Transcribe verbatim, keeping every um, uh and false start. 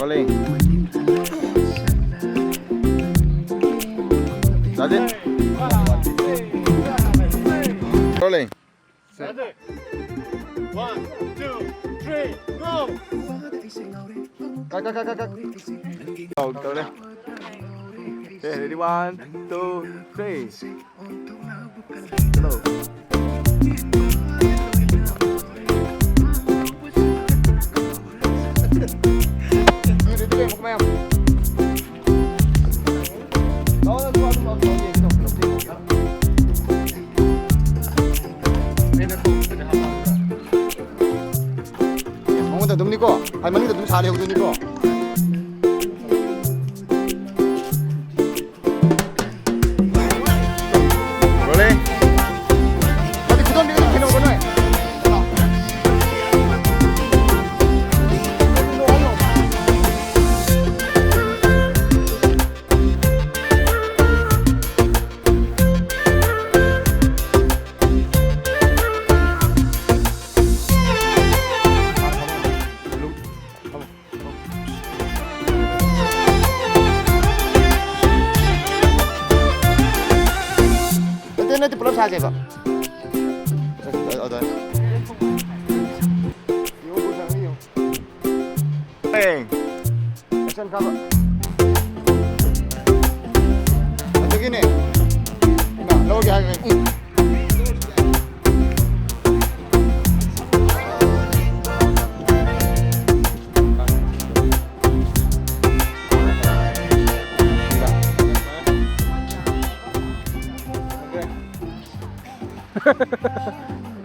Rolling. That's it. Rolling. Set. One, two, three, go! Cut, cut, cut, cut, cut. Go, go there. Okay, ready? One, two, three. Hello. ꯃꯉꯣꯟꯗ ꯑꯗꯨꯝꯅꯤꯀꯣ, ꯑꯩ ꯃꯅꯤꯡꯗ ꯑꯗꯨꯝ ꯁꯥ ꯂꯩꯍꯧꯗꯣꯏꯅꯤꯀꯣ꯫ Rolling. ꯅꯠꯇꯦ, ꯅꯠꯇꯦ, ꯄꯨꯂꯞ ꯁꯥꯁꯦꯕ꯫ ꯑꯗ, ꯑꯗ꯫ ꯌꯦꯡꯉꯣ, ꯌꯦꯡꯉꯣ꯫ ꯑꯦ꯫ ꯑꯦꯛꯁꯟ ꯀꯥꯞꯄ꯫ ꯑꯗꯒꯤꯅꯦ꯫ ꯏꯃꯥ, ꯂꯧꯔꯒꯦ ꯍꯥꯏꯔꯒ꯫ ꯎꯝ꯫